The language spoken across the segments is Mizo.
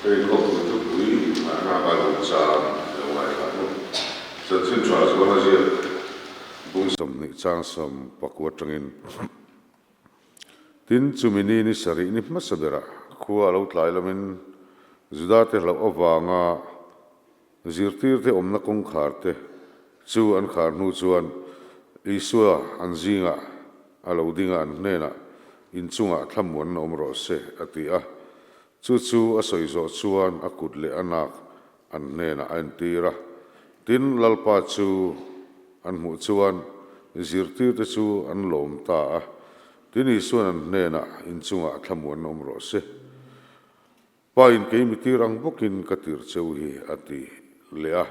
Hei khawpui thupui inngahna Bible chang lo ngaithla u. Chanchin tha zual a ziak bung 20 chang 19 atangin Tin, chumi ni ni sarih ni hmasa berah khua a lo tlai lamin Judate hlauh avanga zirtirte awmna kawngkharte chu an khar hnu chuan Isua an zingah a lo ding a, an hnenah, Inchungah thlamuanna awm rawh se, a ti a. Chu chu a sawi zawh chuan a kut leh a nak an hnenah a entir a. Tin, Lalpa chu an hmuh chuan zirtirte chu an lawm ta a. Tin, Isua'n an hnenah, Inchungah thlamuanna awm rawh se. Pa in kei mi tir ang bawkin ka tir cheu hi, a ti leh a.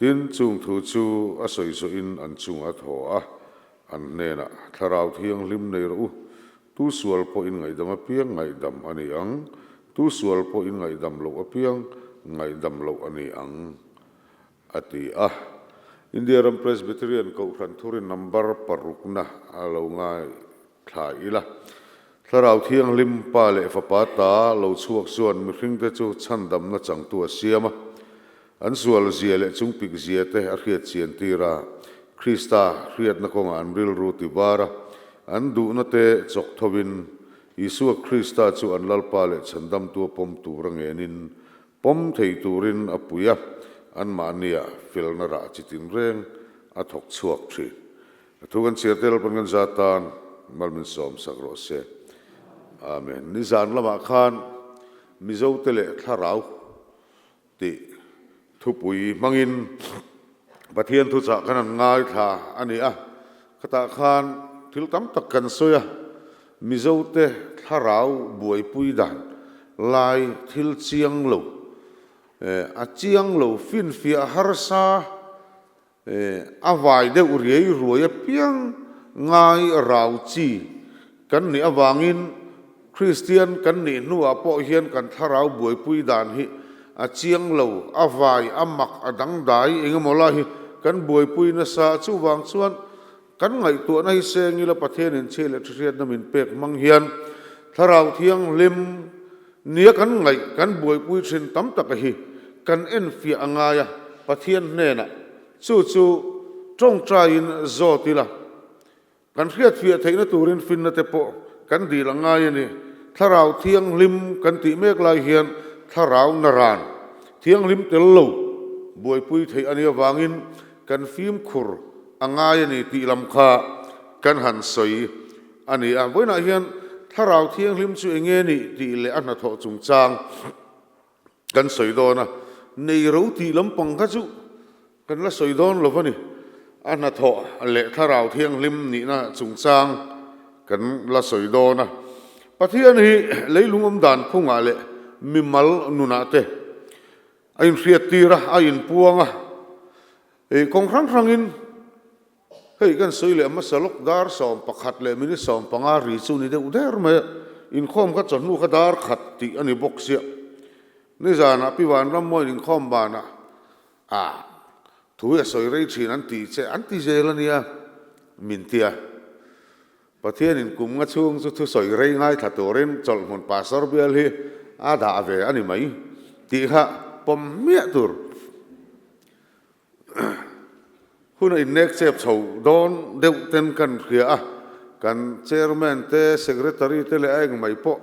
Tin, chung thu chu a sawi zawhin an chungah a thaw a, an hnenah, Thlarau Thianghlim nei rawh u, tu sual pawh in ngaihdam apiang ngaihdam a ni ang, tu sual pawh in ngaihdam loh apiang ngaihdam loh a ni ang, a ti a. India ram Presbyterian Kohhran thurin number parukna a lo ngaithla ila. Thlarau Thianghlim Pa leh Fapa ta lo chhuak chuan mihringte chu chhandamna changtu a siam a. An sual zia leh chungpik zia te a hriat chian tir a, Krista hriatna kawngah an rilru ti var a, an duhna te chawk thovin Isua Krista chu an Lalpa leh Chhandamtu a pawm tur a ngenin Pawm thei turin a pui a, anmahnia felna rah chi tinreng a thawk chhuak thin. A thu kan chhiar tel pawn kan za tan mal min sawm sak rawh se. Amen. Nizan lamah khan Mizote leh Thlarau tih thupui hmangin Pathian thuchah kan han ngaithla a ni a, khatah khan thil tam tak kan sawi a, Mizote thlarau buaipui dan lai thil chiang lo, a chiang lo finfiah harsa, a vai deuh riai ruai apiang ngai rau chi kan nih avangin Kristian kan nih hnuah pawh hian kan thlarau buaipui dan hi a chiang lo, a vai, a mak, a dangdai engemaw lai hi kan buaipui nasa. Chuvang chuan Kan ngaihtuahna hi seng ila Pathianin chhi leh thahriatna min pek hmang hian Thlarau Thianghlim nia kan ngaih kan buaipui thin tam taka hi kan enfiah a ngai a, Pathian hnenah chu chu tawngtaiin zawt ila kan hriatfiah theihna turin finna te pawh kan dil a ngai a ni. Thlarau Thianghlim kan tih mek lai hian Thlarau naran Thianghlim tel lo buaipui theih a nih avangin kan fimkhur a ngai a ni tih lam kha kan han sawi a ni a. Vawiinah hian Thlarau Thianghlim chu eng nge nih tih leh a hnathawh chungchang kan sawi dawn a, nei ro tih lampang kha chu kan la sawi dawn lo a ni. A hnathawh leh Thlarau Thianghlim nihna chungchang kan la sawi dawn a. Pathian hi leilung awm dan phungah leh mimal nunah te a inhriattir a, a inpuang a. Hei kawng hrang hrangin hei kan sawi leh hmasa lawk dar 11 leh minute 15 ri chu ni deuh der mai a, inkhawm kha chawhnu kha dar khat tih a ni bawk sia. Nizanah Pi Vanrammawiin inkhawm banah a thu hi a sawi rei thin an tih che an ti zel a nia min ti a. Pathianin kum nga chhung chu thusawi rei ngaithla turin chawlhhmun pastor bial hi a dah ve a ni mai tih kha pawm hmiah tur. Hun a innek chep chho dawn deuh ten kan hria a, kan chairman te, secretary te leh a eng mai pawh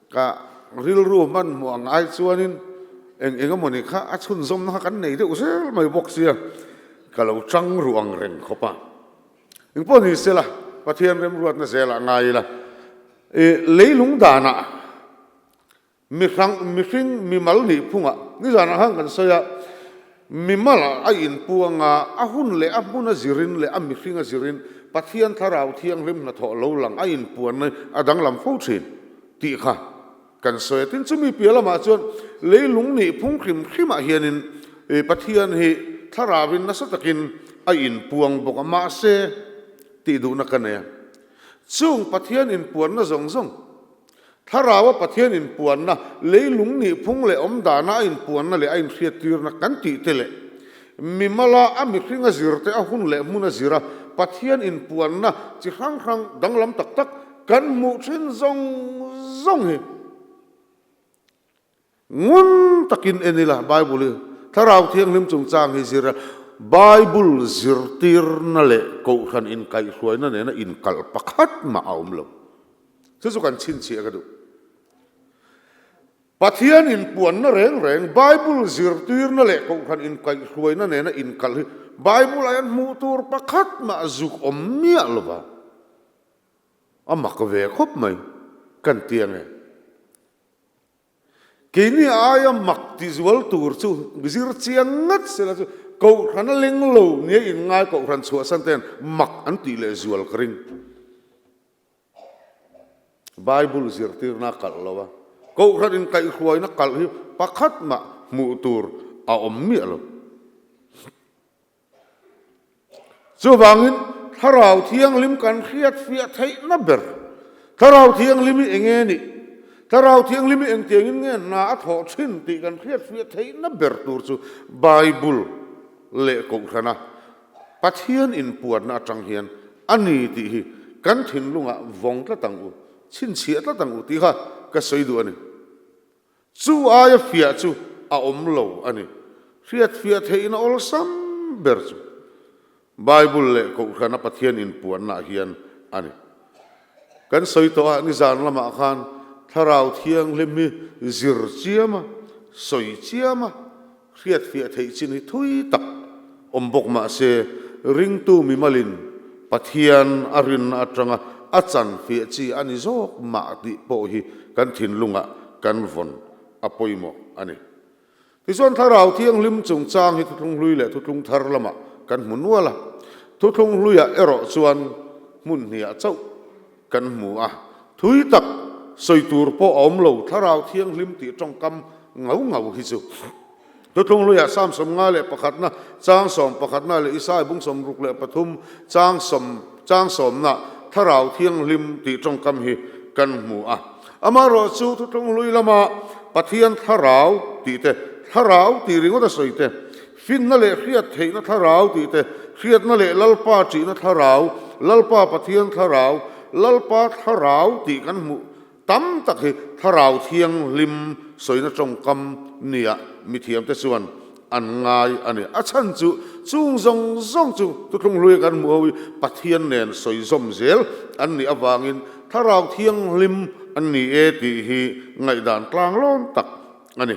ka rilru hmanhmawh ang ai chuanin eng eng emawni kha a chhunzawmna kha kan nei deuh zel mai bawk sia, ka lo chang ruh ang reng khawp a. Engpawh ni sela, Pathian remruatna zelah ngai ila, leilung danah Mihrang, mihring, mimal nih phungah nizanah khan kan sawi a, mimalah a inpuang a, a hun leh a hmun a zirin leh a mihring a zirin Pathian Thlarau Thianghlim hnathawh lo lang a inpuanna a danglam fo thin tih kha kan sawi a. Tin, chumi piah lamah chuan leilung nih phung hrim hrimah hianin Pathian hi Thlarauin nasa takin a inpuang bawk a, mahse tih duhna ka nei a, chung Pathian inpuanna zawng zawng, Thlarau a Pathian inpuanna, leilung nihphung leh awmdana a inpuanna leh a inhriattirna kan tih te leh mimala a mihring a zir te a hun leh hmun a zir a Pathian inpuanna chi hrang hrang danglam tak tak kan hmuh thin zawng zawng hi. Ngun takin en ila Bible hi Thlarau Thianghlim chungchang hi zir a, Bible zirtirna leh Kohhran inkaihhruaina nena inkalh pakhat mah a awm lo. Chu chu kan chhinchhiah ka duh. Pathian inpuanna reng reng Bible zirtirna leh Kohhran inkaihhruaina nena inkalh hi Bible ah hian hmuh tur pakhat mah zuk awm miah lo va, a mak ve khawp mai kan ti ange. Keini aia mak ti zual tur chu zir chiang ngat sela chu Kohhran a leng lo nia inngai Kohhran chhuahsan te hian mak an tih leh zual ka ring. Bible zirtirna a kalh lo a, Kohhran inkaihhruaina kalh hi pakhat mah hmuh tur a awm miah lo. Chuvangin, Thlarau Thianghlim kan hriatfiah theihna ber, Thlarau Thianghlim hi eng nge nih? Thlarau Thianghlim hi engtiangin nge hna a thawh thin tih kan hriatfiah theihna ber tur chu Bible leh Kohhrana Pathian inpuanna atang hian a ni tih hi kan thinlungah vawng tlat ang u, chhinchhiah tlat ang u tih kha ka sawi duh a ni. Chu aia fiah chu a awm lo a ni. Hriatfiah theihna awlsam ber chu Bible leh Kohhrana Pathian inpuannaah hian a ni. Kan sawi tawh a, nizan lamah khan Thlarau Thianghlim hi zir chiam a, sawi chiam a, Hriatfiah theih chin hi thui tak awm bawk mah se, ringtu mimalin Pathian a rinna atanga a chan fiah chi a ni zawk mah tih pawh hi kan thinlungah kan vawn a pawimawh a ni. Tichuan Thlarau Thianghlim chungchang hi Thuthlung Hlui leh Thuthlung Thar lamah kan hmu nual a, Thuthlung Hluiah erawh chuan hmun hniah chauh kan hmu a, thui tak sawi tur pawh a awm lo, Thlarau Thianghlim tih tawngkam ngau ngau hi chu. Thuthlung hluiah Psalm 51na, chang 11na leh Isai bung 63 chang sawm chang sawmna Thlarau Thianghlim tih tawngkam hi kan hmu a. Amaherawh chu Thuthlung hlui lama Pathian Thlarau tih te, Thlarau tih ringawt a sawi te, Finna leh hriat theihna thlarau tih te, hriatna leh Lalpa ṭihna thlarau, Lalpa Pathian thlarau, Lalpa thlarau tih kan hmuh tam tak hi thlarau thianghlim sawina ṭawngkam nia mithiamte chuan an ngai a ni. A chhan chu chung zawng zawng chu Thuthlung Hluia kan hmuh ho hi Pathian nen sawi zawm zel an nih avangin thlarau thianghlim an ni e tih hi ngaihdan tlanglawn tak a ni.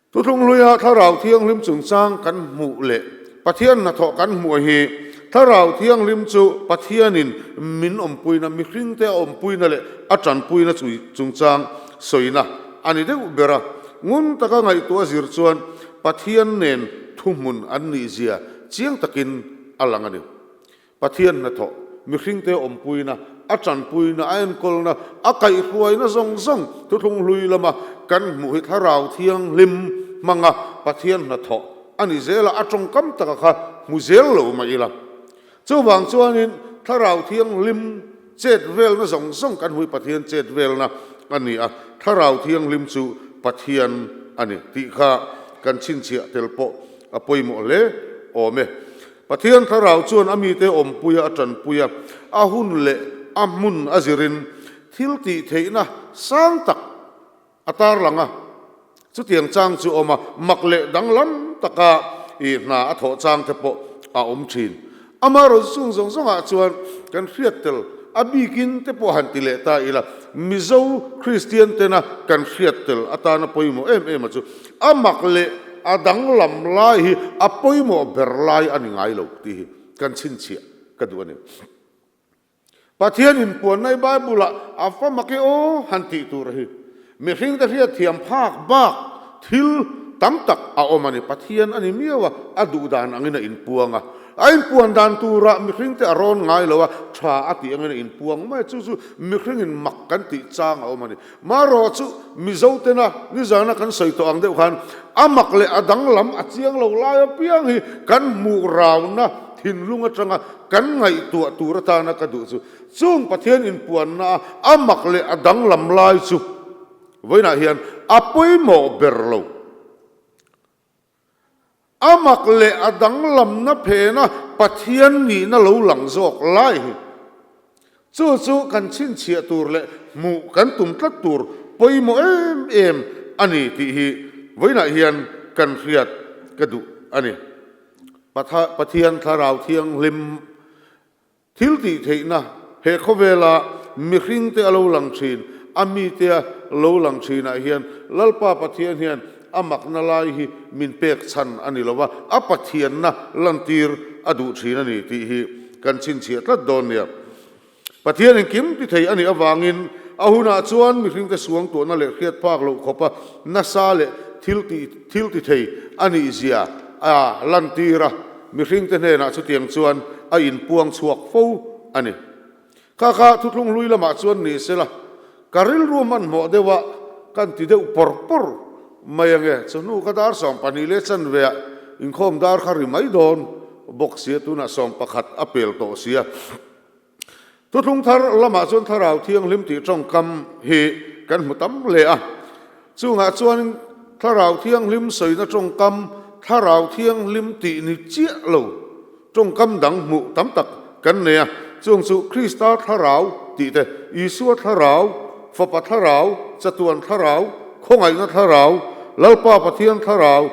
Thuthlung hluia Thlarau Thianghlim chungchang kan hmuh leh Pathian hnathawh kan hmuh hi Thlarau Thianghlim chu Pathianin min awmpuina, mihringte a awmpuina leh a tanpuina chungchang sawina a ni deuh ber a. Ngun taka ngaihtuah zir chuan Pathian nen thuhmun an nihzia chiang takin a lang a ni. Pathian hnathawh, mihringte awmpuina, a tanpuina, a enkawlna, a kaihhruaina zawng zawng thuthlung hlui lama kan hmuh hi Thlarau Thianghlim hmanga Pathian hnathawh a ni zel a, a tawngkam taka kha hmu zel lo mah ila. Chuvang chuanin Thlarau Thianghlim chet velna zawng zawng kan hmu hi Pathian chet velna a ni a, Thlarau Thianghlim chu Pathian a ni tih kha kan chhinchhiah tel pawh a pawimawh hle awm e. Pathian Thlarau chuan a mite awmpuia a tanpui a, a hun leh a hmun a zirin thil tih theihna sang tak a tarlang a. Chutiang chang chu awm a, mak leh danglam taka i hna a thawh chang te pawh a awm thin. Amaherawhchu chung zawng zawngah chuan kan hriat tel a bikin te pawh han ti leh ta ila, Mizo Kristian tena kan hriat tel atana pawimawh em em a chu a mak leh a danglam lai hi a pawimawh ber lai a ni ngai lo tih hi kan chhinchhiah ka duh a ni. Pathian inpuanna i Bible-ah a fa mak e aw han tih tur hi mihringte hriatthiam phak bak thil tam tak a awm a ni. Pathian a ni miau a, a duh dan angin a inpuang a. A inpuan dan turah mihringte a rawn ngai lo a, tha a tih angin a inpuang mai a, chu chu mihringin mak kan tih chang a awm a ni. Marawh chu Mizo tena nizana kan sawi tawh ang deuh khan a mak leh a danglam a chiang lo lai apiang hi kan hmuh rauna thinlung atanga kan ngaihtuah tur atana ka duh chu chung Pathian inpuanna a a mak leh a danglam lai chu vawiinah hian a pawimawh ber lo. A mak leh a danglamna phena Pathian nihna lo lang zawk lai hi chu chu kan chhinchhiah tur leh hmuh kan tum tlat tur pawimawh em em a ni tih hi vawiinah hian kan hriat ka duh a ni. Pathian Thlarau Thianghlim Thil tih theihna, He khawvela mihringte a lo lang thin, a mitea lo lang thinah hian Lalpa Pathian hian a makna lai hi min pek chhan a ni lo va, a Pathianna lantir a duh thin a ni tih hi kan chhinchhiah tlat dawn nia. Pathian engkim ti thei a nih avangin a hunah chuan mihringte suangtuahna leh hriat phak loh khawpa nasa leh thil tih thil ti thei a nih zia a lantir a, mihringte hnenah chutiang chuan a inpuang chhuak fo a ni. Kha kha thuthlung hlui lamah chuan ni sela, ka rilru hmanhmawh deuha kan ti deuh pawr pawr mai ange, chawhnu ka dar 12 leh chanveah inkhawm dar kha ri mai dawn bawk sia, tunah 11 a pel tawh sia. Thuthlung thar lamah chuan Thlarau Thianghlim tih tawngkam hi kan hmu tam hle a. Chungah chuan Thlarau Thianghlim sawina tawngkam, Thlarau Thianghlim tih ni chiah lo tawngkam dang hmuh tam tak kan nei a. Chung chu Krista Thlarau tih te, Isua Thlarau, Fapa Thlarau, Chatuan Thlarau, Khawngaihna Thlarau, Lalpa Pathian Thlarau,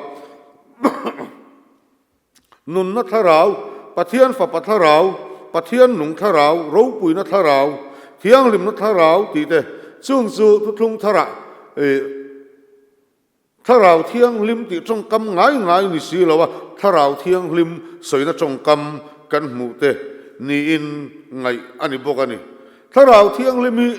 Nunna thlarau, Pathian Fapa thlarau, Pathian nung thlarau, ropuina thlarau, thianghlimna thlarau tih te chung chu thuthlung tharah ih thlarau thianghlim tih tawngkam ngai ngai ni si lo a, thlarau thianghlim sawina tawngkam kan hmuh te niin ngaih a ni bawk a ni. Thlarau thianghlim hi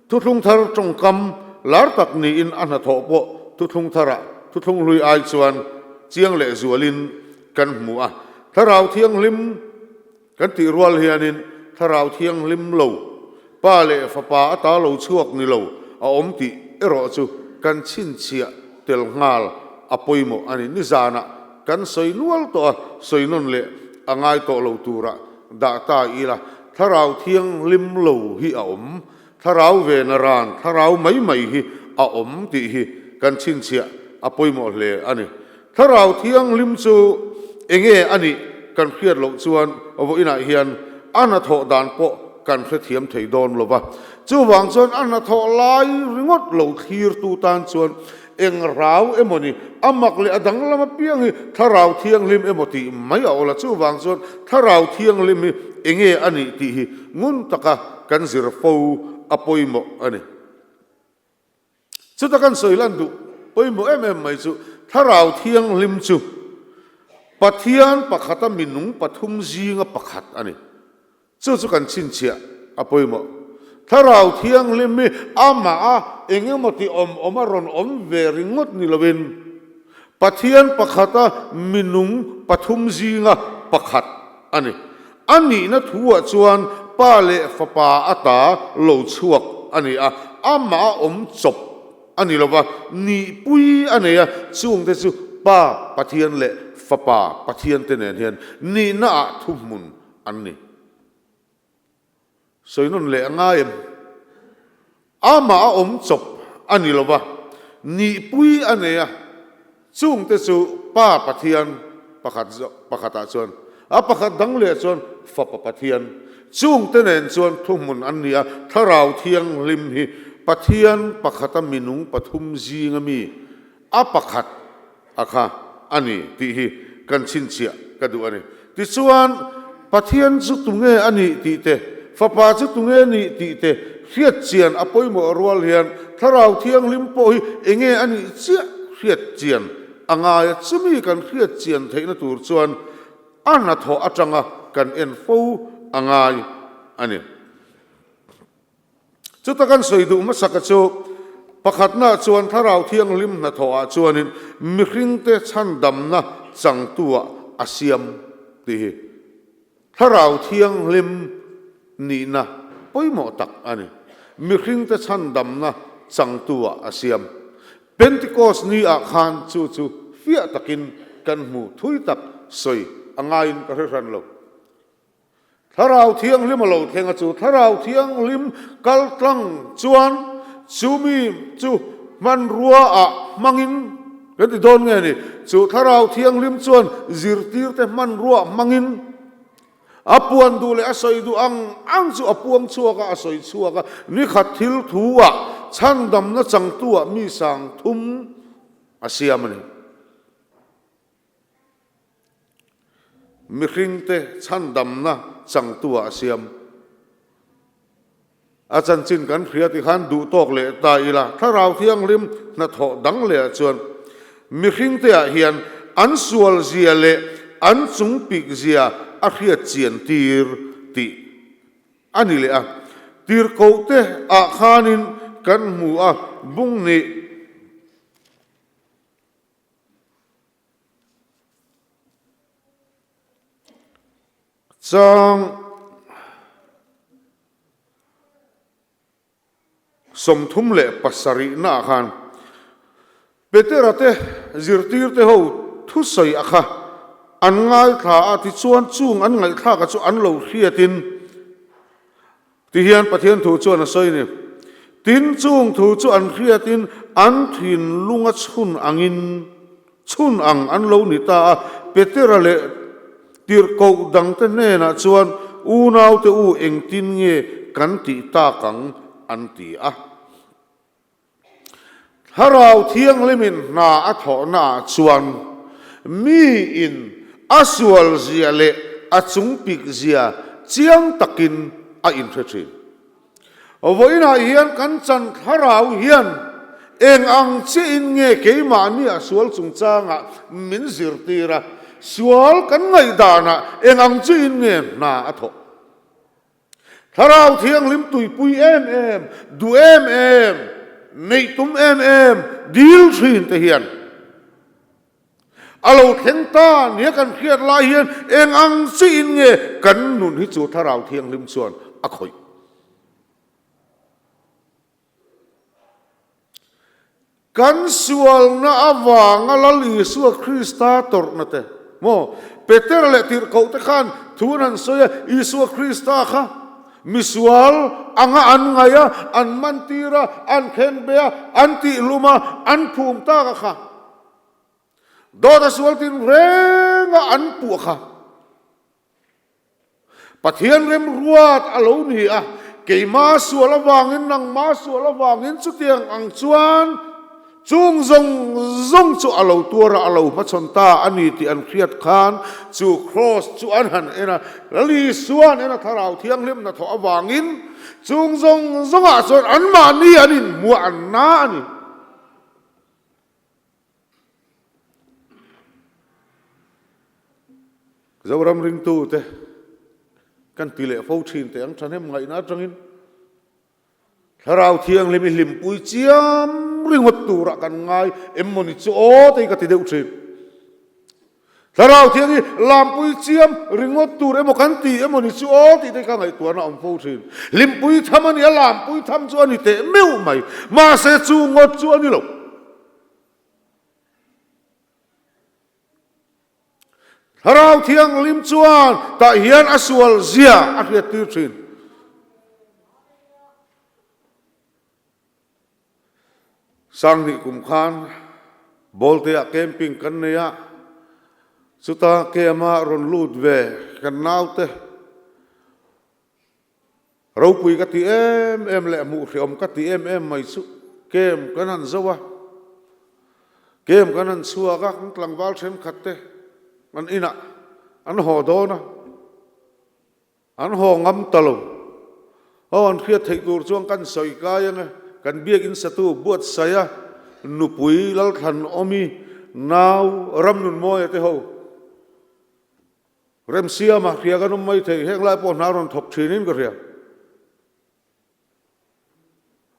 Thuthlung thar tawngkam lar tak niin a hnathawh pawh thuthlung tharah thuthlung hlui ai chuan chiang leh zualin kan hmu a. Thlarau Thianghlim kan tih rual hianin Thlarau Thianghlim lo, Pa leh Fapa ata lo chhuak ni lo a awm tih erawh chu kan chhinchhiah tel nghal a pawimawh a ni. Nizanah kan sawi nual tawh a, sawi nawn leh a ngai tawh lo turah dah ta ila Thlarau Thianghlim lo hi a awm. Thlarau vena ran, thlarau mai mai hi a awm tih hi kan chhinchhiah a pawimawh hle a ni. Thlarau Thianghlim chu enge a nih kan hriat loh chuan vawiinah hian a hnathawh dan pawh kan hrethiam thei dawn lo va. Chuvang chuan a hnathawh lai ringawt lo thlirtu tan chuan Eng rau emaw ni, a mak leh a danglam apiang hi Thlarau Thianghlim emaw tih mai a awl a, chuvang chuan Thlarau Thianghlim hi enge a nih tih hi ngun taka kan zir fo a pawimawh a ni. Chuta kan sawi lan duh pawimawh em em mai chu Thlarau Thianghlim chu Pathian pakhata minung pathum zinga pakhat a ni. Chu chu kan chhinchhiah a pawimawh. Thlarau Thianghlim hi amah a eng emaw ti awm awm a rawn awm ve ringawt ni loin Pathian pakhata minung pathum zinga pakhat a ni. A nihna thuah chuan Pa leh Fapa ata lo chhuak a ni a, amah a awm chawp a ni lova, nihpui a nei a, chungte chu Pa Pathian leh Fapa Pathian te nen hian nihnaah thuhmun an ni. Sawi nawn leh a ngai em? Amah a awm chawp a ni lo va, nihpui a nei a, chungte chu Pa Pathian pakhat pakhatah chuan, a pakhat dang leh chuan Fapa Pathian, chungte nen chuan thuhmun an ni a, Thlarau Thianghlim hi Pathian pakhata minung pathum zinga mi a pakhat a kha a ni tih hi kan chhinchhiah ka duh a ni. Tichuan, Pathian chu tunge a nih tih te, Fapa chu tunge a nih tih te hriatchian a pawimawh rual hian Thlarau Thianghlim pawh hi enge a nih chiah hriatchian a ngai a, chumi kan hriatchian theihna tur chuan a hnathawh atanga kan en fo a ngai a ni. Chuta kan sawi duh hmasaka chu pakhatnaah chuan Thlarau Thianghlim hnathawhah chuanin mihringte chhandamna changtuah a siam tih hi Thlarau Thianghlim nihna pawimawh tak a ni. Mihringte chhandamna changtuah a siam. Pentecost ni ah khan chu chu fiah takin kan hmu thui tak sawi a ngaiin ka hre hran lo. Thlarau Thianghlim a lo thleng a, chu Thlarau Thianghlim kal tlang chuan chu mi chu hmanrua ah hmangin kan ti dawn nge ni? Chu Thlarau Thianghlim chuan zirtirte hmanrua hmangin a puan duh leh a sawi duh ang ang chu a puang chhuak a, a sawi chhuak a, nikhat thil thu ah. Chhandamna changtu-ah mi 3000 a siam a ni. Mihringte chhandamna changtu-ah a siam. A chanchin kan hria ti khan duh tawk leh ta ila, Thlarau Thianghlim hnathawh dang lehah chuan mihringte-ah hian an sual zia leh an chung pik zia a hriat chian tir tih a ni leh a. Tirhkohte ah khanin kan hmu a, bung nih. Chang 37 naah khan Petera te zirtirte ho thusawi a kha an ngaithla a, tichuan chung an ngaihthlak a chu an lo hriatin Tihian Pathian thu chuan a sawi ni. Tin, chung thu chu an hriatin an thinlung a chhun angin chhun ang an lo ni ta a. Petera leh tirhkoh dangte hnenah chuan, Unaute u, engtin nge kan tih tak ang? an ti a. Thlarau Thianghlimin hna a thawhnaah chuan miin a sualzia leh a chungpikzia chiang takin a inhre thin. Vawiinah hian kan chan thlarau hian eng ang chiahin nge keimahni a sual chungchangah min zirtir a, sual kan ngaihdanah eng ang chiahin nge hna a thawh? Thlarau Thianghlim tuipui em em, duh em em, neih tum em em, dil thin te hian a lo thleng ta nia kan hriat lai hian eng ang chiin nge kan nun hi chu Thlarau Thianghlim chuan a khawih. Kan sualna avanga Lal Isua Krista tawrhna te maw? Petera leh tirhkohte khan thu an han sawi a, Isua Krista kha misual anga an ngaih a, an mantir a, an khenbe a, an tihlum a, an phum tak a kha. Dawt a sual tinreng a an puah kha. Pathian remruat a lo ni a, keima sual avangin, nangma sual avangin chutiang ang chuan chung zawng zawng chu a lo tuar a, a lo hmachhawn ta a ni tih an hriat khan chu kraws chu an han en a, Lal Isua an en a, Thlarau Thianghlim hnathawh avangin chung zawng zawngah chuan anmahni an inhmuah an na a ni. Zoram ringtute kan ti leh fo thin teh ang thahnem ngaihna atangin Thlarau Thianghlim i hlimpui chiam ringawt turah kan ngai em mawni chu aw tei ka ti deuh thin. Thlarau Thiang hi lampui chiam ringawt tur emaw kan ti emawni chu aw tih te ka ngaihtuahna a awm fo thin. Hlimpui tham a ni a, lampui tham chu a ni teh meuh mai. Mahse chu ngawt chu a ni lo. Thlarau Thianghlim chuan tah hian a sual zia a hriattir thin. Sanghnih kum khan Bawlteah camping kan nei a, chuta camp-a rawn lut ve kan naute ropui ka ti em em leh hmuh hreawm ka ti em em mai chu camp kan han zo a, camp kan han chhuak a, kan tlangval thenkhat te an inah an haw dawn a. An haw ngam ta lo. Aw an hriat theih tur chuan kan sawi kai ang e. Kan biakinn satu buatsaih a, nupui Lalthlan Awmi, nau Ramnunmawia te ho Remsiama hria kan awm mai thei, heng lai pawh hna rawn thawk thinin ka hria.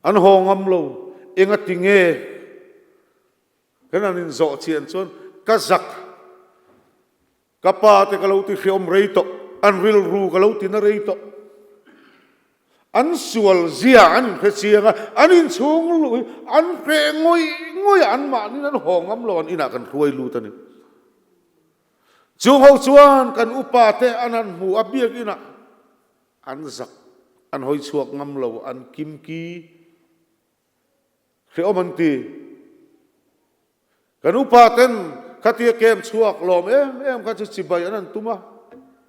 An haw ngam lo, engati nge kan han inzawh chian chuan ka zak. Ka pa te ka lo ti hreawm rei tawh, an rilru ka lo ti na rei tawh. An sual zia an inhre chiang a, an inchhung luh hi an hreh ngawih ngawih a, anmahniin an haw ngam lo, an inah kan hruai lut a ni. Chung ho chuan kan upa te an han hmu a, biakinah an zak, an hawi chhuak ngam lo, an kimki hreawm an ti. Kan upa ten khatia kem chhuak lawm em em kha chu chibai an han tum a,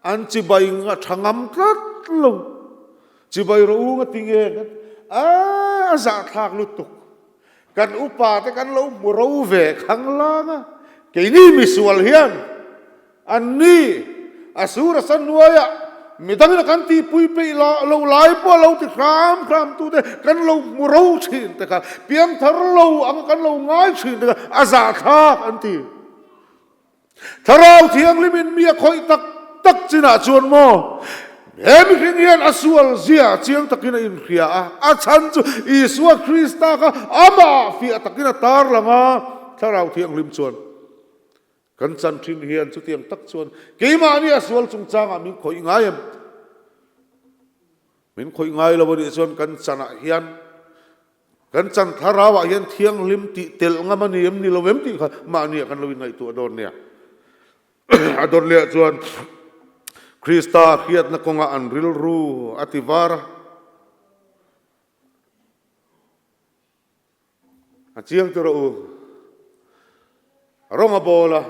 an chibai tha ngam tlat lo. Chibai rawh u nga ti nge? A! A zahthlak lutuk. Kan upa te kan lo hmu ro ve khanglang a, keini misual hian an ni a sur a sa hnuaiah midangin a kan tihpui peih lo lai pawh a lo ti hram hram tu te kan lo hmu ro thin te kha piangthar lo anga kan lo ngai thin te kha a zahthlak an ti. Thlarau Thianghlimin mi a khawih tak tak chinah chuan maw he mihring hian a sual zia chiang takin a inhria a, a chhan chu Isua Krista kha amah fiah takin a tar lang a, Thlarau Thianghlim chuan kan chan thin hian chutiang tak chuan keimahni a sual chungchangah min khawih ngai em? Min khawih ngai lo a nih chuan kan chanah hian Kan chan thlarauah hian thianghlim tih telh ngam a ni em ni lo em tih kha mahniah kan lo inngaihtuah dawn nia. A dawt lehah chuan Krista hriatna kawngah an rilru a ti var a. A chiang ti rawh u. Rawng a bawl a.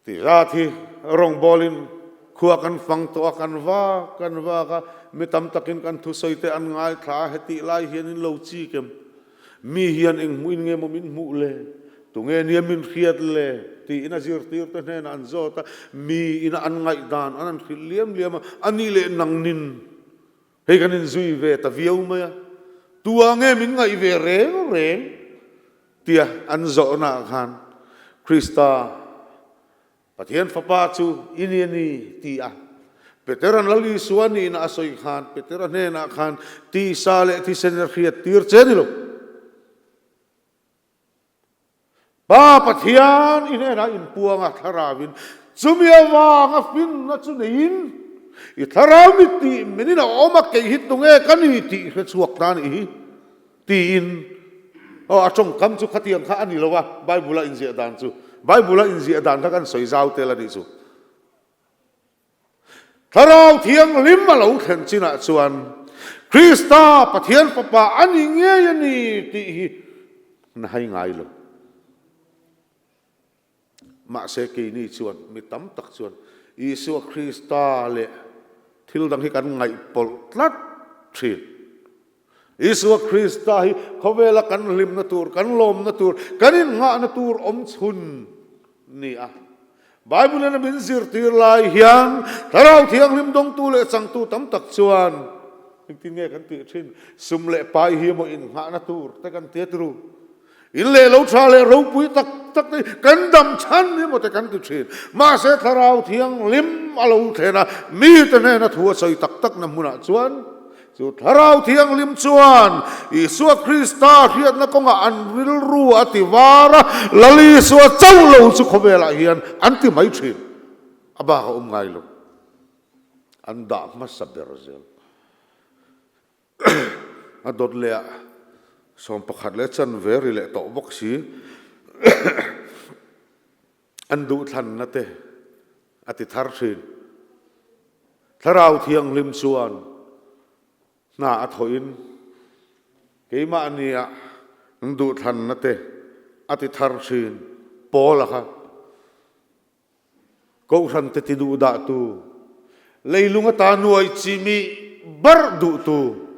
Tih zat hi rawngbawlin khua kan fang tawh a, kan vak kan vak a, mi tam takin kan thusawi te an ngaithla a, hetih lai hian in lo chik em? Mi hian eng hmuhin nge maw min hmuh le? Tunge nia min hriat le? tiin a zirtirte hnenah an zawt a, mi ina an ngaihdan an an hrilh liam liam a, a nih leh nangnin hei kan inzui ve ta viau mai a, tua nge min ngaih ve reng reng? Tia an zawhnaah khan Krista, Pathian Fapa chu i ni a ni, ti a Petera'n Lal Isua nihna a sawi khan Petera hnenah khan tisa leh thisen a hriat tir che ni lo. Pa Pathian i hnenah inpuang a thlarauin chumi avanga finna chu neiin i thlarau mi tih minin a awm a kei hi tunge ka ni tih hre chhuak ta a nih hi. Tiin, aw, a tawngkam chu khatiang kha a ni lo a, Bible-a inziah dan chu. Bible-a inziah dan kha kan sawi zau tel a nih chu. Thlarau Thianghlim a lo thlen chinah chuan Krista Pathian Fapa a ni ngei a ni tih hi na hai ngai lo. Mahse keini chuan mi tam tak chuan Isua Krista leh thil dang hi kan ngaihpawlh tlat thin. Isua Krista hi khawvela kan hlimna tur, kan lawmna tur, kan innghahna tur awm chhun ni a. Bible-in a min zirtir lai hian Thlarau Thianghlim dawngtu leh changtu tam tak chuan engtin nge kan tih thin? Sum leh pai hi emaw innghahna tur te kan ti a tiru. In leh lo tha leh ropui tak tak te kan dam chhan emaw te kan ti thin. Mahse Thlarau Thianghlim a lo thlen a, mite hnena thu a sawi tak takna hmunah chuan chu Thlarau Thianghlim chuan Isua Krista hriatna kawngah an rilru a ti var a, Lal Isua chauh lo chu khawvelah hian an ti mai thin. A bak a awm ngai lo. An dah hmasa ber zel. A dawt leh ah 11 leh chanve ri leh tawh bawk si. An duhthlanna te a ti thar thin. Thlarau Thianghlim chuan hna a thawhin keimahnia an duhthlanna te a ti thar thin. Paula kha. Kohhran te ti duh dahtu, leilung ata nuai chimi barh duhtu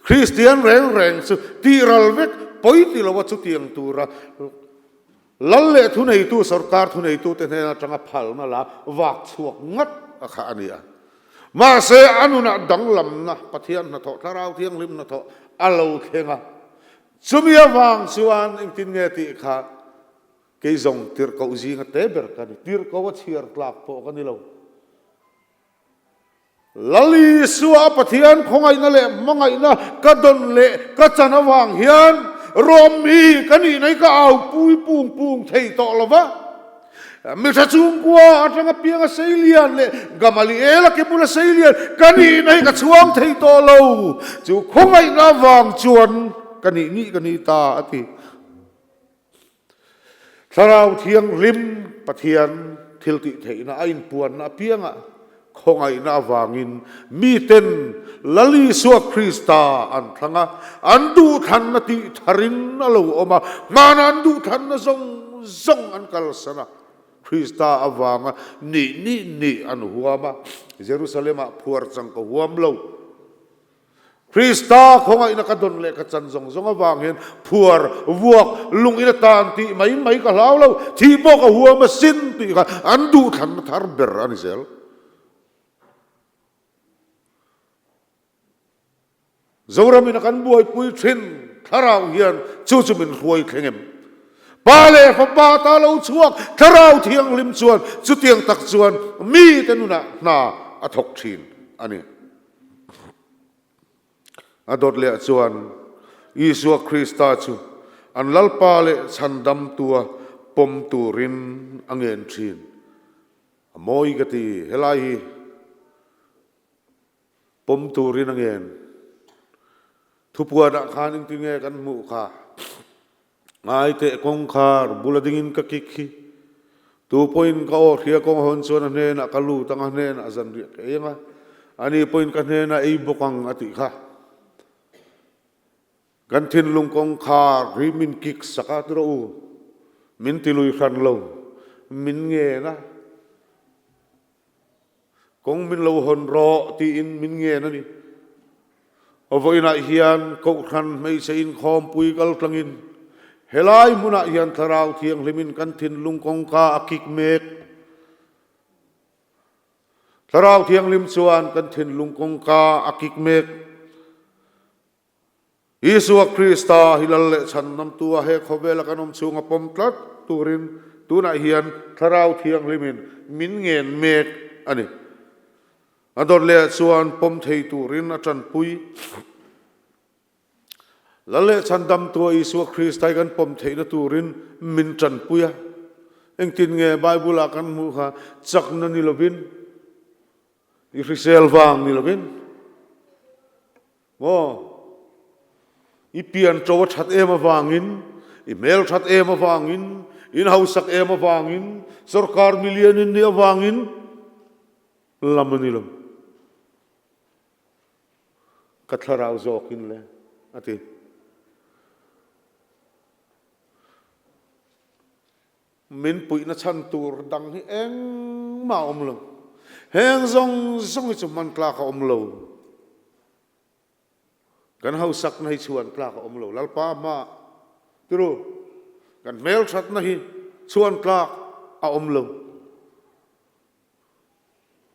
Kristian reng reng chu tihral vek pawi ti loa chutiang tura lal leh thuneitu sorkar thuneitute hnen atanga phalna la vak chhuak ngat a kha a ni a. Mahse a nunah danglamna Pathian hnathawh Thlarau Thianghlim hnathawh a lo thleng a. Chumi avang chuan engtin nge tih kha Kei zawng tirhkoh zinga te ber ka ni, tirhkoh a chhiar tlak pawh ka ni lo. Lal Isua a Pathian khawngaihna leh hmangaihna ka dawn leh ka chan avang hian Rom mi ka nihna hi ka aupui pung pung thei tawh lo va. Mi tha chhungkua atanga pianga seilian leh Gamaliel a ke bula seilian ka nihna hi ka chhuang thei tawh lo. Chu khawngaihna avang chuan ka nih nih ka ni ta a ti. Thlarau Thianghlim Pathian thiltihtheihna a inpuanna apiangah khawngaihna avangin miten Lal Isua Krista an thlang a, an duhthlanna tih tharin a lo awm a, hmana an duhthlanna zawng zawng an kalsan a, Krista avanga nih nih nih an huam a, Jerusalem-ah phuar chang ka huam lo. Krista khawngaihna ka dawn leh ka chan zawng zawng avang hian phuar, vuak, lung in atan tih mai mai ka hlau lo, thih pawh ka huam asin tih kha an duhthlanna thar ber a ni zel. Zoramin a kan buaipui thin thlarau hian chu chu min hruai thleng em? Pa leh Fapa ta lo chhuak Thlarau Thianghlim chuan chutiang tak chuan mite nunah hna a thawk thin a ni. A dawt leh chuan Isua Krista chu an Lalpa leh Chhandamtua pawm turin a ngen thin. A mawi ka ti, helai hi pawm turin a ngen. Thupuanah khan engtinge kan hmuh kha? Ngai teh kawngkhar bula dingin ka kik hi. Tu pawhin ka aw hria kawng hawn chuan a hnenah ka lut ang, a hnenah zanriah ka ei ang a, ani pawhin ka hnenah ei bawk ang a tih kha. Kan thinlung kawngkhar hi min kik sak a ti rawh u, min ti lui hran lo, min ngen a. Kawng min lo hawn rawh tiin min ngen a ni. Vawiinah hian Kohhran hmeichhe inkhawmpui kal tlangin helai hmunah hian Thlarau Thianghlimin kan thinlung kawngka a kik mek. Thlarau Thianghlim chuan kan thinlung kawngka a kik mek. Isua Krista hi Lal leh Chhandamtua he khawvela kan awm chhunga pawm tlat turin tunah hian Thlarau Thianghlimin min ngen mek a ni. A dawt lehah chuan pawm thei turin a tanpui. Lal leh Chhandamtua Isua Krista hi kan pawm theihna turin min tanpui a. Engtin nge Bible-ah kan hmuh kha chakna ni lovin, i hrisel vang ni lovin, Maw? I pian ṭo a ṭhat em avangin, i hmel ṭhat em avangin, in hausak em avangin, sorkar milian in nih avangin lam a ni lo. Ka thlarau zawkin le, a ti. Min puihna chhan tur dang hi engmah a awm lo. Heng zawng zawng hi chu hman tlak a awm lo. Kan hausakna hi chhuan tlak a awm lo. Lalpa hmaah tiru, kan hmelthatna hi chhuan tlak a awm lo.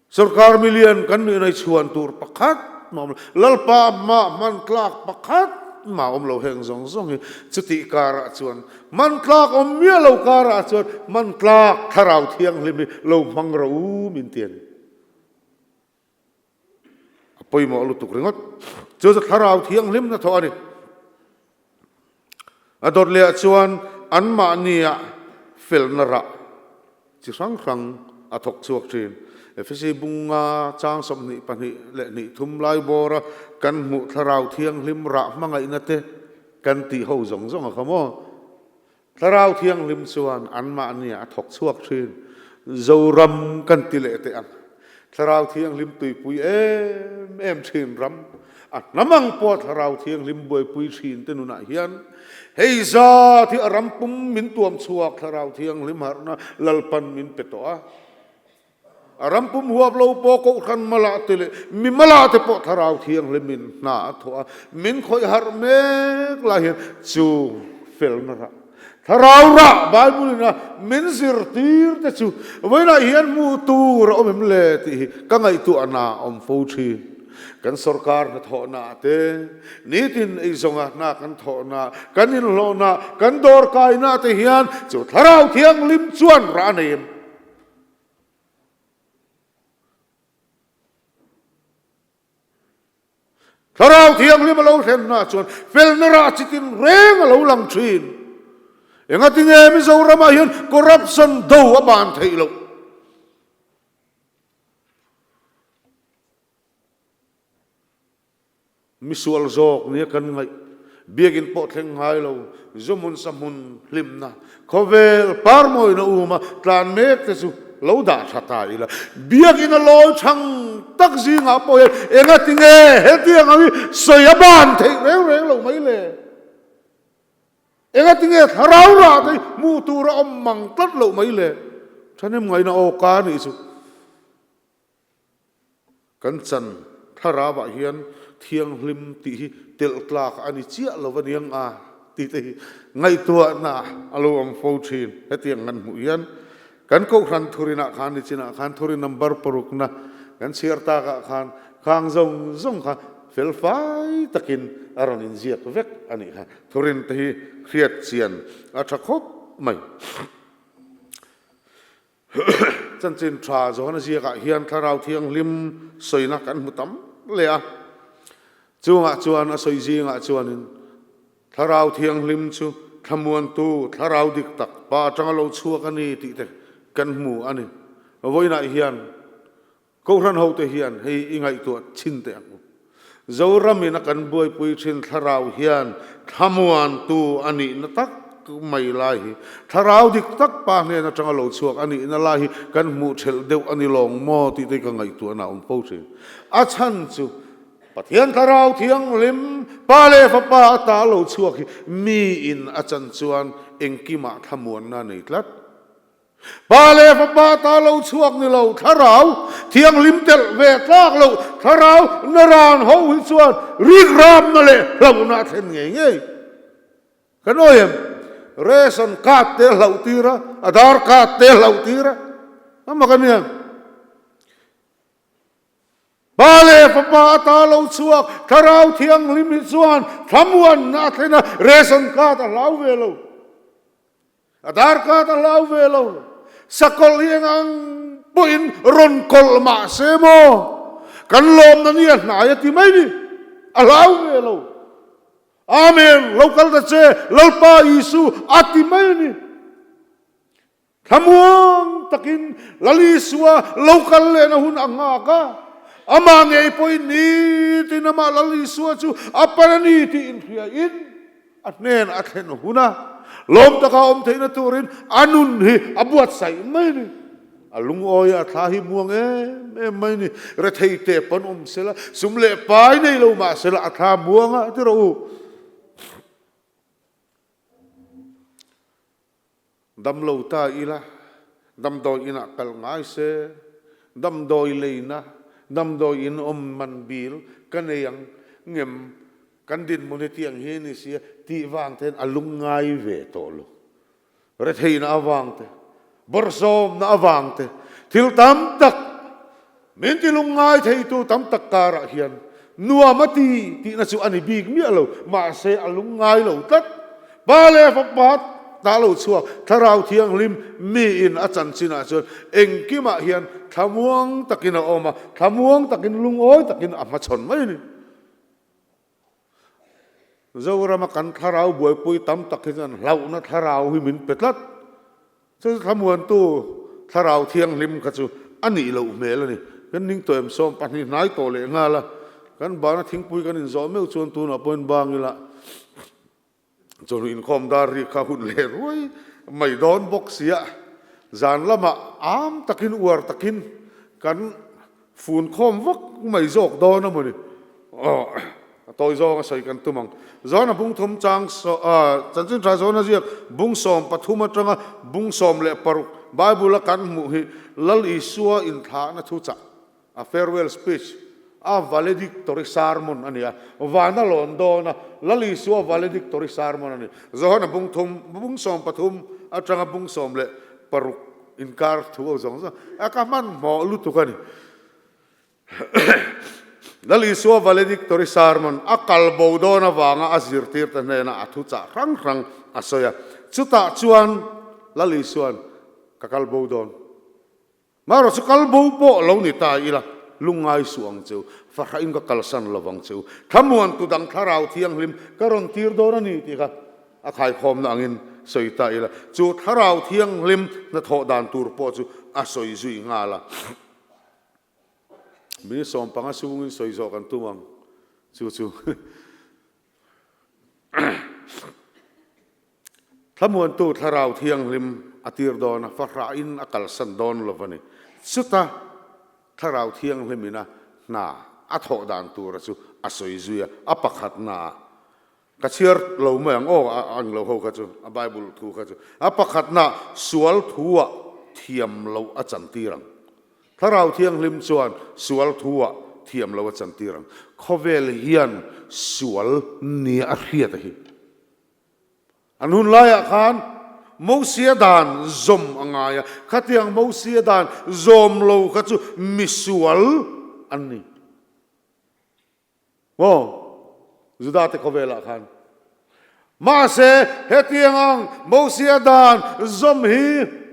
Sorkar milian kan nihna hi chhuan tur pakhat mah awm lo. Lalpa hmaah hman tlak pakhat mah awm lo heng zawng zawng hi. Chutih karah chuan hman tlak awm miah lo karah chuan hman tlak Thlarau Thianghlim hi lo hmang rawh u min ti a ni. A pawimawh lutuk ringawt. Chu chu Thlarau Thianghlim hnathawh a ni. A dawt lehah chuan anmahniah felna rah chi hrang hrang a thawk chhuak thin. Efesi bunga chang 22 leh hnih thum lai bawra kan hmuh Thlarau Thianghlim rah hmangaihna te kan tih ho zawng zawng a kha maw? Thlarau Thianghlim chuan anmahniah a thawk chhuak thin. Zoram kan ti leh teh ang. Thlarau Thianghlim tuipui em em thin ram, a hnam ang pawh Thlarau Thianghlim buaipui thin te nunah hian hei zat hi a ram pum min tuam chhuak Thlarau Thianghlim harhna Lalpan min pe tawh a. A ram pum huap lo pawh Kohhran malah te leh mi malah te pawh Thlarau Thianghlimin hna a thawh a, min khawih harh mek lai hian chu felna rah, Thlarau rah Bible-in a min zirtir te chu vawiinah hian hmuh tur a awm em le tih hi ka ngaihtuahna a awm fo thin. Kan sorkar hnathawhnaah te, nitin eizawnga hna kan thawhnaah, kan inhlawhnaah, kan dawrkainaah te hian chu Thlarau Thianghlim chuan rah a nei em? Thlarau Thianghlim a lo thlenna chuan felna rah chi tin reng a lo lang thin. Engatinge Mizoramah hian corruption do a ban theih loh? Misual zawk nia kan ngaih, biakinn pawh thleng ngai lo, zu hmun sa hmun hlimna, khawvel parmawina uma tlan mek te chu lo dah tha ta ila. Biakinn a lawi chhang tak zingah pawh hian engatinge hetiang ang hi sawi a ban theih reng reng lo mai le? Engatinge thlarau rah te hi hmuh tur a awm mang tlat loh mai le? Thahnem ngaihna aw ka nih chu. Kan chan thlarauah hian Thianghlim tih hi telh tlak a ni chiah lo aniang a tih te hi ngaihtuahna a lo awm fo thin. Hetiang kan hmuh hian kan Kohhran thurinah khan nichinah khan thurin number parukna kan chhiar takah khan khang zawng zawng kha fel fai takin a rawn inziak vek a nih kha. Thurin te hi hriat chian a tha khawp mai. Chanchin tha Johana ziakah hian Thlarau Thianghlim sawina kan hmu tam hle a. Chungah chuan a sawi zingah chuanin Thlarau Thianghlim chu thlamuantu Thlarau dik tak Pa atanga lo chhuak a ni tih te kan hmu a ni. Vawiinah hian Kohhran hote hian hei i ngaihtuah chhin teh ang u. Zoramin a kan buaipui thin thlarau hian thlamuantu a nihna tak mai lai hi, thlarau dik tak pa hnen atanga lo chhuak a nihna lai hi kan hmuh thelh deuh a ni lawng maw tih te hi ka ngaihtuahna a awm fo thin. A chhan chu Pathian Thlarau Thianghlim, Pa leh Fapa ata lo chhuak hi miin a chan chuan engkimah thlamuanna a nei tlat. Pa leh Fapa ta lo chhuak ni lo, Thlarau Thianghlim telh ve tlak loh, Thlarau naran ho hi chuan rikramna leh hlauhna a thlen ngei ngei. Kan awi em? Ration card te a hlauh tir a, Aadhaar card te a hlauh tir a, a mak a nia. Pa leh Fapa ata lo chhuak Thlarau Thianghlim hi chuan thlamuanna a thlen a, ration card a hlau ve lo. Aadhaar card a hlau ve lo. Sakawlh hi eng ang pawhin rawn kawlh mah se maw, kan lawmna ni a hnai a ti mai ni, a hlau ve lo. Amen, lo kal ta che, Lalpa Isu a ti mai a ni. Thlamuang takin Lal Isua lo kal lehna hun a nghak a, amah ngei pawhin nitin amah Lal Isua chu a pan a ni tih inhriain a hnen a thlen hun a, lawm taka awm theihna turin a nun hi a buatsaih mai a ni. A lungawi a thla hi muang em em mai a ni. Rethei te pawn awm sela, sum leh pai nei lo mah sela a thla muang a ti rawh u. Damlo ta ila, damdawi inah kal ngai se, damdawi leina, damdawi in awm man bil ka nei ang ngem, kan dinhmun hetiang hi a ni sia tih vang te hian a lungngai ve tawh lo. Retheihna avang te, bawrhsawmna avang te, thil tam tak min ti lungngai theitu tam tak karah hian nuam a ti tihna chu a ni bik miah lo, mahse a lungngai lo tlat. Pa leh Fapa ta lo chhuak Thlarau Thianghlim miin a chanchinah chuan engkimah hian thlamuang takin a awm a, thlamuang takin lungawi takin a hmachhawn mai a ni. Zorama kan thlarau buaipui tam tak hi chuan hlauhna thlarau hi min pe tlat. Chu thlamuantu Thlarau Thianghlim kha chu a nih loh hmel a ni. Kan ning tawh em 12 hnai tawh leh nghal a, kan bana thingpui kan inzawh meuh chuan tunah pawhin bang ila Chawhnu inkhawm dar ri kha hun leh ruai mai dawn bawk sia, zan lamah am takin uar takin kan fun khawm vak mai zawk dawn a mawni. Aw, a tawi zawng a sawi kan tum ang. Zawna bung thum chang chanchin tha zawna ziak bung 13 atanga bung 16 Bible a kan hmuh hi Lal Isua inthlahna thuchah A farewell speech, a valedictory sermon a ni a, vana lawn dawn a, Lal Isua valedictory sermon a ni. Johana bung thum, bung 13 atanga bung 16 inkar thu ho zawng zawng a ka hmanhmawh lutuk a ni. Lal Isua valedictory sermon a kal bo dawn avanga a zirtirte hnena a thuchah hrang hrang a sawi a, chutah chuan Lal Isua'n ka kal bo dawn. Marawh chu kal bo pawh lo ni ta ila, lungngai suh ang cheu, fahrahin ka kalsan lo vang cheu, thlamuantu dang Thlarau Thianghlim ka rawn tir dawn a ni tih kha a khaikhawmna angin sawi ta ila, chu Thlarau Thianghlim hnathawh dan tur pawh chu a sawi zui nghal a. Minute 15 chhungin sawi zawh kan tum ang chu chu. Thlamuantu Thlarau Thianghlim a tir dawn a, fahrahin a kalsan dawn lo a ni. Chuta Thlarau Thianghlimina hna a thawh dan tura chu a sawi zui a, a pakhatnaah, ka chhiar lo mai ang aw, a ang lo ho kha chu, a Bible thu kha chu, a pakhatnaah sual thuah thiam loh a chantir ang. Thlarau Thianghlim chuan sual thuah thiam lo a chantir ang. Khawvel hian sual nia a hriat a hi. An hun laiah khan Mosia dan zawm a ngai a, khatiang Mosia dan zawm lo kha chu misual an ni. Maw? Juda te khawvelah khan. Mahse, hetiang ang Mosia dan zawm hi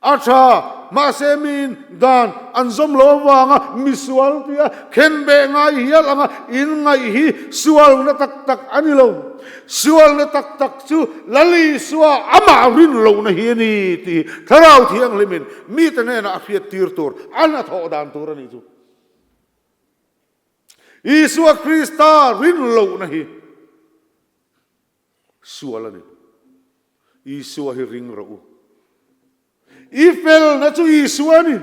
a tha, mahse miin dan an zawm lo avanga misual tia khenbeh ngai hial anga inngaih hi sualna tak tak a ni lo. Sualna tak tak chu Lal Isua amah rin lohna hi a ni tih hi Thlarau Thianghlimin mite hnenah a hriattir tur, a hnathawh dan tur a nih chu. Isua Krista rin lohna hi sual a ni. Isua hi ring rawh u. I felna chu Isua a ni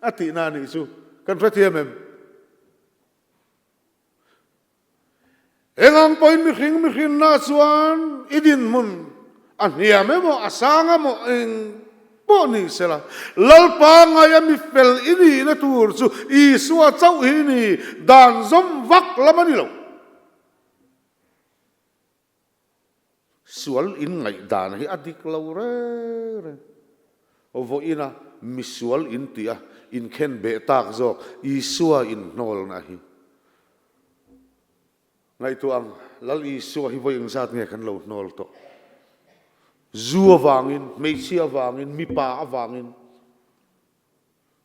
a tihna a nih chu kan hrethiam em? Eng ang pawhin mihring mihrinna chuan i dinhmun a hniam emaw a sang emaw eng pawh ni sela, Lalpa ngaia mi fel i nihna tur chu Isua chauh hi ni, dan zawm vak lam a ni lo. Sual in ngaihdan hi a dik lo reng reng. Vawiina misual in tih a inkhen beh tak zawk Isua inhnawlna hi. Ngaihtuah ang, Lal Isua hi vawi engzat nge kan lo hnawl tawh? Zu avangin, hmeichhia avangin, mipa avangin,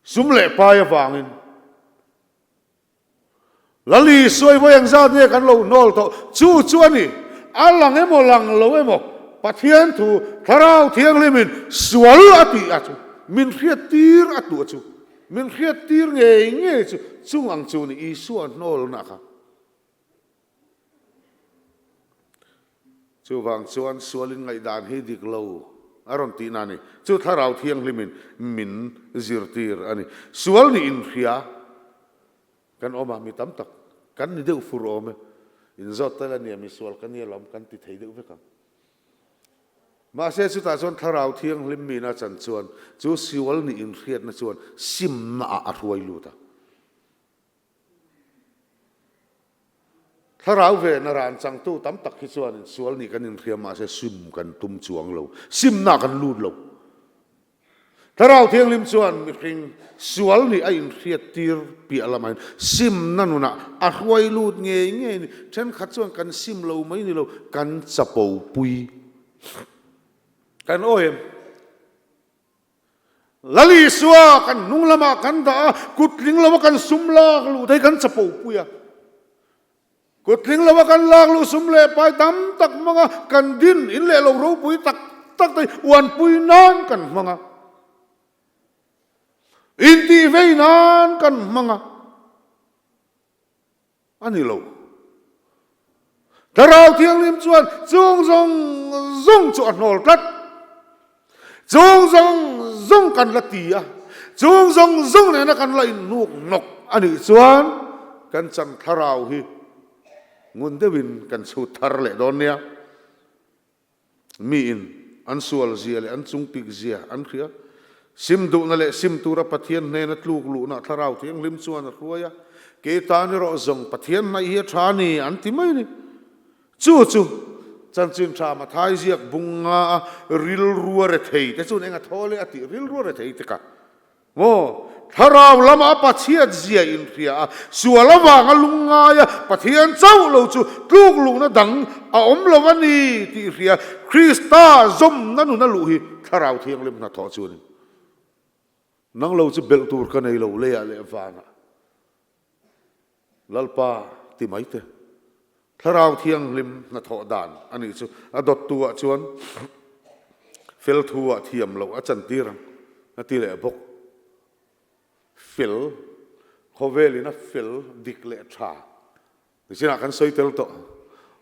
sum leh pai avangin. Lal Isua i vawi engzat nge kan lo hnawl tawh? Chu chu a ni. A lang emaw lang lo emaw Pathian thu Thlarau Thianghlimin sual a tih a chu, min hriattir a tuah chu, min hriattir ngei ngei chu, chung ang chu ni Isua hnawlna kha. Chuvang chuan sualin ngaihdan hi dik lo a rawn tihna a ni. Chu Thlarau Thianghlimin min zirtir a ni. Sual nih inhria kan awm a, mi tam tak kan ni deuh fur awm e. Inzawt tel a nia, mi sual ka nia lawm kan ti thei deuh vek ang. Mahse chutah chuan Thlarau Thianghlim mina chan chuan chu sual nih inhriatna chuan simna ah a hruai lut a. Thlarau ve naran changtu tam tak hi chuanin sual nih kan inhria mahse sim kan tum chuang lo, simna kan lut lo. Thlarau Thianghlim chuan mihring sual nih a inhriat tir piah lamain simna nunah a hruai lut ngei ngei ni. Thenkhat chuan kan sim lo mai ni lo, kan chapo pui. Kan awi em? Lal Isua kan hnung lamah kan dah a, kut tling lova kan sum lak luh te hi kan chapo pui a. Kut tling lova kan lak luh sum leh pai tam tak hmang a, kan din in leh lo ropui tak tak te hi uanpui nan kan hmang a. Intihvei nan kan hmang a. A ni lo. Thlarau Thianghlim chuan chung zawng zawng chu a hnawl tlat. Chung zawng zawng kan la ti a, chung zawng zawng nena kan la inhnuk hnawk a nih chuan kan chan thlarau hi ngun deuhin kan chhut thar leh dawn nia. Miin an sual zia leh an chungpik zia an hria. Sim duhna leh sim tura Pathian hnena tluk luhna Thlarau Thianghlim chuan a hruai a, Kei tan erawh zawng Pathian hnaih hi a tha a ni, an ti mai a ni. Chu chu Chanchin Tha Mathai ziak bung nga a rilrua rethei te chuan eng a thaw leh a tih rilrua rethei te kha. Maw? Thlarau lama a Pathian zia inhria a, sual avanga lungngai a, Pathian chauh lo chu tluk luhna dang a awm lo a ni tih hria Krista zawmna nuna luh hi Thlarau Thianghlim hnathawh chu a ni. Nang lo chu belh tur ka nei lo leiah leh vanah. Lalpa ti mai te. Thlarau Thianghlim hnathawh dan a nih chu a dawttu ah chuan fel thu ah thiam loh a chantir ang a ti leh bawk. Fel, khawvelin a fel dik leh tha nichinah kan sawi tel tawh.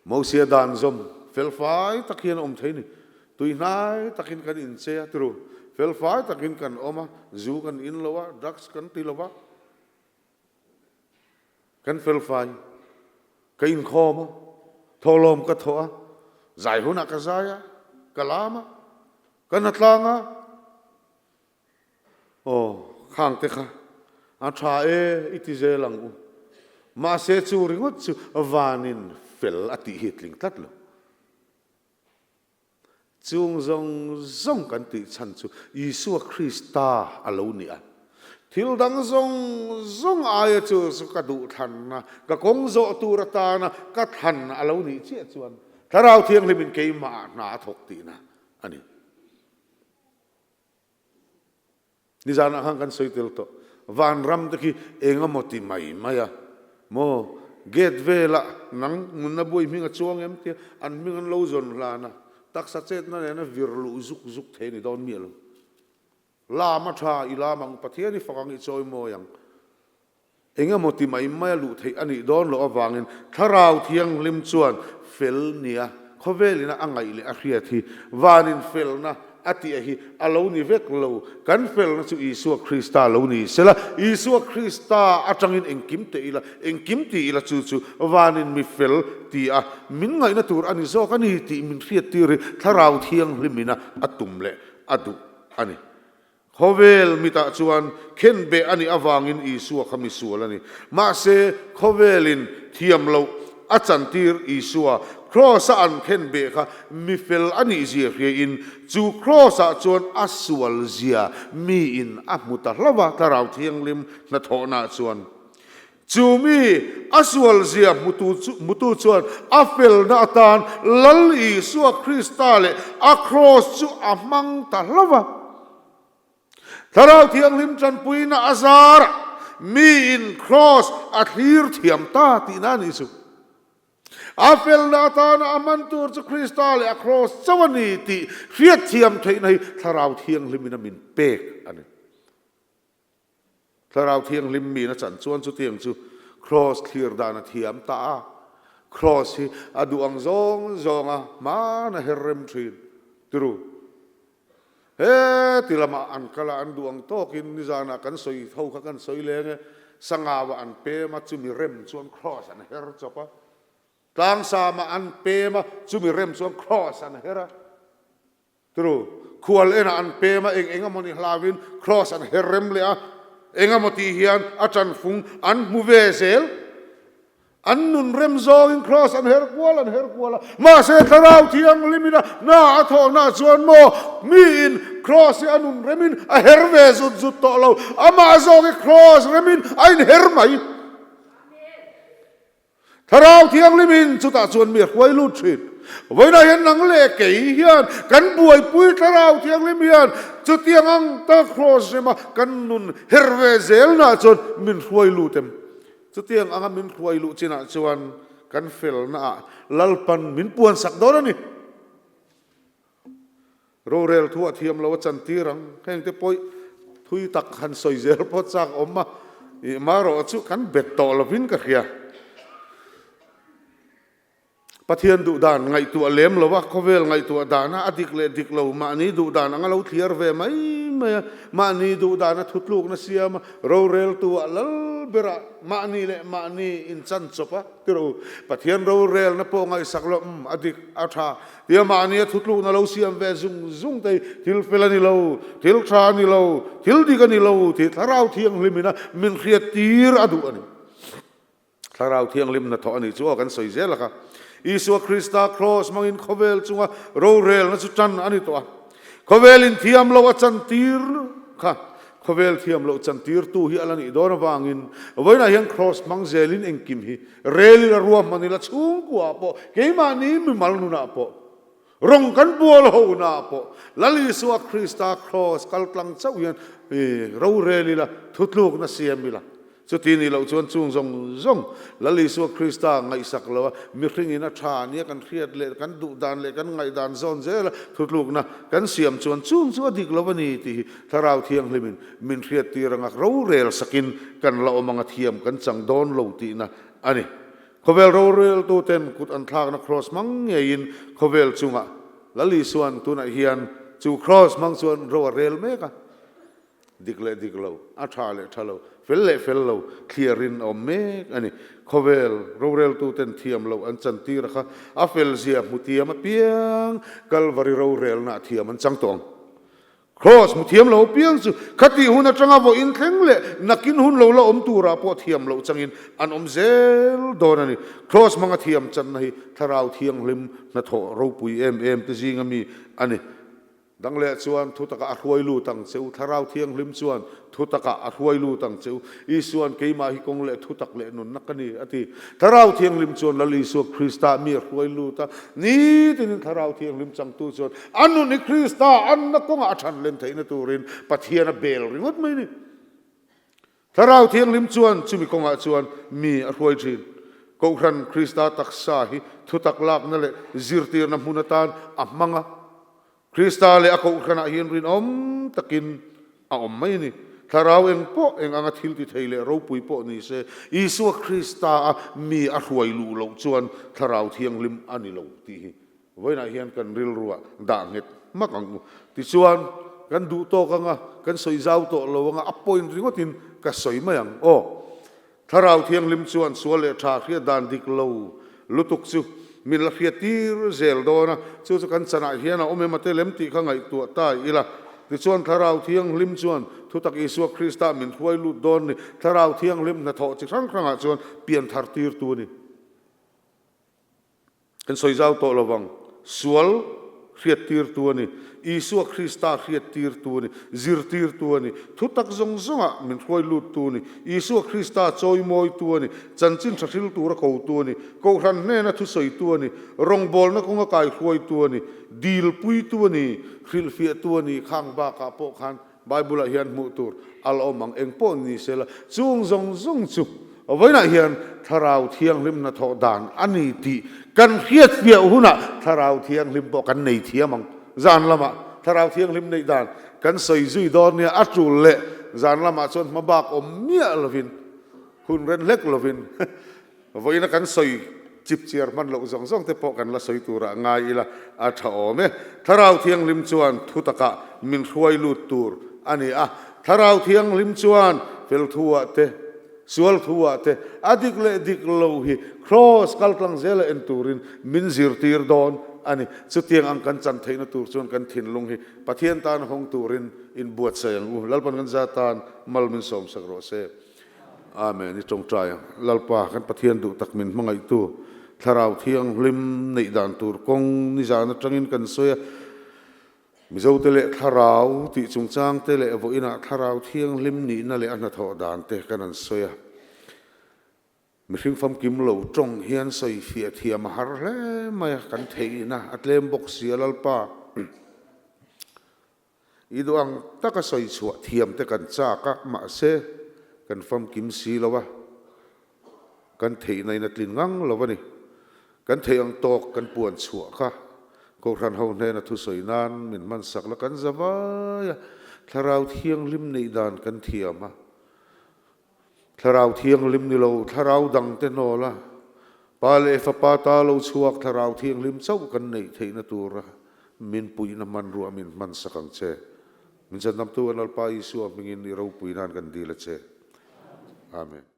Mosia dan zawm fel fai tak hian a awm thei ni. Tuihnai takin kan inchei a tiru, fel fai takin kan awm a, zu kan in lo a, drugs kan ti lo va. Kan felfai, ka inkhawm a, thawhlawm ka thawh a, zai hunah ka zai a, ka lam a, ka na tlang a. Aw, khang te kha. A tha e, i ti zel ang u. Mahse chu ringawt chu vanin fel a tih hi tling tlat lo. Chung zawng zawng kan tih chhan chu Isua Krista a lo ni a. Thil dang zawng zawng aia chu chu ka duhthlanna, ka kawng zawh tur atana ka thlan a lo nih chiah chuan Thlarau Thianghlimin keimahah hna a thawk tihna a ni. Nizanah khan kan sawi tel tawh. Vanram te khi eng emaw ti mai mai a maw? Gate velah nang nunna buai hming a chuang em tia an hming an lo zawn hlan a, taksa chetna nena vir luh zuk zuk thei a ni dawn miah lo. Lam a tha, i lam ang, Pathian i fak ang, i chawi mawi ang. Eng emaw ti mai mai a luh theih a nih dawn loh avangin Thlarau Thianghlim chuan fel nia khawvelina a ngaih leh a hriat hi vanin felna a tih a hi a lo ni vek lo. Kan felna chu Isua Krista lo ni sela, Isua Krista atangin engkim teh ila, engkim ti ila chu chu vanin mi fel ti a min ngaihna tur a ni zawk a ni tih min hriattir hi Thlarau Thianghlimina a tum leh a duh a ni. Khawvel mitah chuan khenbeh a nih avangin Isua kha misual a ni. Mahse, khawvelin thiam loh a chantir Isua Kraws-a an khenbeh kha mifel a nih zia hriain chu Kraws-ah chuan a sual zia miin a hmu ta hlauh a, Thlarau Thianghlim hnathawhnaah chuan. Chu mi a sual zia hmutu chuan a felna atan Lal Isua Krista leh a kraws chu a hmang ta hlauh a. Thlarau Thianghlim tanpuina a zarah miin kraws a thlir thiam ta tihna a nih chu. A felna atana a hman tur chu Krista leh a kraws chauh a ni tih hriatthiam theihna hi Thlarau Thianghlimin a min pek a ni. Thlarau Thianghlim min a chan chuan chutiang chu Kraws thlir dan a thiam ta a, Kraws hi a duh ang zawng zawnga hman a her rem thin. Tiru, he ti lamah an kal a, an duh ang tawkin nizanah kan sawi ho kha kan sawi leng e, Sangauah an pem a, chumi rem chuan Kraws an her chawp a, Tlangsamah an pem a, chumi rem chuan Kraws an her a. Tru, khual enah an pem a, eng eng emaw ni hlauin Kraws an her rem leh a, eng emaw tih hian a ṭanfung an hmu ve zel. An nun rem zawngin Kraws an her kual an her kual a, mahse Thlarau Thianghlimin a hna a thawhna chuan maw miin Kraws hi a nun remin a her ve zut zut tawh lo, amah zawk hi Kraws remin a inher mai. Thlarau Thianghlimin chutah chuan mi a hruai lut thin. Vawiinah hian nang leh kei hian kan buaipui Thlarau Thianghlim hian chutiang ang ta Kraws rema kan nun her ve zelnaah chuan min hruai lut em? Chutiang anga min hruai luh chinah chuan kan felnaah Lalpan min puansak dawn a ni. Rorel thu a thiam lo a chantir ang. Hengte pawh thui tak han sawi zel pawh chak awm a, ih marawh chu kan bet tawh lovin ka hria. Pathian duh dan ngaihtuah lem lo a, khawvel ngaihtuah dana a dik leh dik lo mahni duh dan anga lo thliar ve mai mai a, mahni duh dana thutlukna siam a, roreltu ah lal berah mahni leh mahni inchan chawp a ti rawh u. Pathian rorelna pawh ngaihsak lo, umm a dik a tha Tia mahnia thutlukna lo siam ve zung zung te hi thil fel a ni lo, thil tha a ni lo, thil dik a ni lo tih Thlarau Thianghlimin a min hriat tir a duh a ni. Thlarau Thianghlim hnathawh a nih chu aw kan sawi zel a kha. Isua Krista Kraws hmangin khawvel chunga rorelna chu tan a ni tawh a. Khawvel inthiam lo a chantir kha khawvel thiam loh chantirtu hi a la nih dawn avangin vawiinah hian Kraws hmang zelin engkim hi Rel ila ruahman ila chhungkuaah pawh, keimahni mimal nunah pawh, rawng kan bual honaah pawh, Lal Isua Krista Kraws kaltlang chauh hian rorel ila, thutlukna siam ila. Chuti nih loh chuan chung zawng zawng Lal Isua Krista ngaihsak lo a, mihringin a tha nia kan hriat leh kan duh dan leh kan ngaihdan zawn zela thutlukna kan siam chuan chung chu a dik lo a ni tih hi Thlarau Thianghlimin Min hriattir anga rorel sakin kan la awm anga thiam kan chang dawn lo tihna a ni. Khawvel roreltuten kut an thlakna kraws hmang ngeiin khawvel chungah Lal Isua'n tunah hian chu kraws hmang chuan ro a rel mek a. Dik leh dik lo, a tha leh tha lo, fel leh fel lo thliarin a awm mek a ni. Khawvel roreltuten thiam loh an chantir a kha a felzia hmutiam apiang Kalvari rorelnaah thiam an chang tawh ang. Kraws hmu thiam lo apiang chu khatih hun atanga vawiin thleng leh nakin hun lo la awm turah pawh thiam loh changin an awm zel dawn a ni. Kraws hmanga thiam channa hi Thlarau Thianghlim hnathawh ropui em em te zinga mi a ni. Dang leh chuan thu takah a hruai lut ang che u, Thlarau Thianghlim chuan thu takah a hruai lut ang che u. Isua'n keimah hi kawng leh thu tak leh nunna ka ni, a ti. Thlarau Thianghlim chuan Lal Isua Krista mi a hruai lut a, nitinin Thlarau Thianghlim changtu chuan a nun hi Krista anna kawngah a than len theihna turin Pathian a bel ringawt mai a ni. Thlarau Thianghlim chuan chumi kawngah chuan mi a hruai thin. Kohhran Krista taksa hi thutak lakna leh zirtirna hmun atan a hmang a. Krista leh a kohhranah hian rinawm takin a awm mai a ni. Thlarau eng pawh eng anga thil ti thei leh ropui pawh ni se, Isua Krista a mi a hruai luh loh chuan Thlarau Thianghlim a ni lo tih hi Vawiinah hian kan rilruah dah nghet hmak ang u. Tichuan, kan duh tawk anga, kan sawi zau tawh lo anga, a point ringawtin ka sawi mai ang. Aw, Thlarau Thianghlim chuan sual leh tha hriat dan dik lo lutuk chu min la hriat tir zel dawn a, chu chu kan chanah hian a awm em a tel em tih kha ngaihtuah ta ila. Tichuan, Thlarau Thianghlim chuan thutak Isua Krista min hruai lut dawn ni. Thlarau Thianghlim hnathawh chi hrang hrangah chuan pianthar tirtu a ni. Kan sawi zau tawh lo vang. Sual hriattirtu a ni. Isua Krista hriattirtu a ni. Zirtirtu a ni. Thutak zawng zawngah min hruai luttu a ni. Isua Krista chawimawitu a ni. Chanchin tha hril tura kotu a ni. Kohhran hnena thusawitu a ni. Rawngbawlna kawnga kaihruaitu a ni. Dilpuitu a ni. Hrilhfiahtu a ni. Khang bakah pawh khan Bible-ah hian hmuh tur a la awm ang eng pawh ni se la, chung zawng zawng chu vawiinah hian Thlarau Thianghlim hnathawh dan a ni tih kan hriatfiah hunah Thlarau Thianghlim pawh kan nei thiam ang. Zan lamah Thlarau Thianghlim neih dan kan sawi zui dawn nia, a tul leh zan lamah chuan hma bak awm miah lovin, hun ren hlek lovin Vawiina kan sawi chip chiar hman loh zawng zawng te pawh kan la sawi turah ngai ila a tha awm e. Thlarau Thianghlim chuan thu takah min hruai lut tur a ni a. Thlarau Thianghlim chuan fel thu-ah te, sual thu-ah te, a dik leh dik lo hi Kraws kaltlang zela en turin min zirtir dawn a ni. Chutiang ang kan chan theihna tur chuan kan thinlung hi Pathian tan hawng turin inbuatsaih ang u. Lalpan kan za tan mal min sawmsak rawh se. Amen. I tawngtai ang. Lalpa, kan Pathian duh tak min hmangaihtu, Thlarau Thianghlim neih dan tur kawng nizan atangin kan sawi a. Mizote leh Thlarau tih chungchang te leh vawiinah Thlarau Thianghlim nihna leh a hnathawh dan te kan han sawi a. Mihring famkim lo tawng hian sawi fiah thiam a har hle mai a, kan theihna a tlem bawk si a Lalpa. I duh ang taka sawi chhuah thiam te kan chak a, mahse kan famkim si lo a, kan theihna in a tlin ngang lo a ni. Kan theih ang tawk kan puan chhuah kha Kohhran ho hnena thusawi nan min hman sak la kan za vai a, Thlarau Thianghlim neih dan kan thiam a, Thlarau Thianghlim ni lo, Thlarau dang te hnawl a, Pa leh Fapa ta lo chhuak Thlarau Thianghlim chauh kan neih theihna tura min puihna hmanrua min hman sak ang che. Min chandamtu kan Lalpa Isua hmingin i ropui nan kan dil a che. Amen.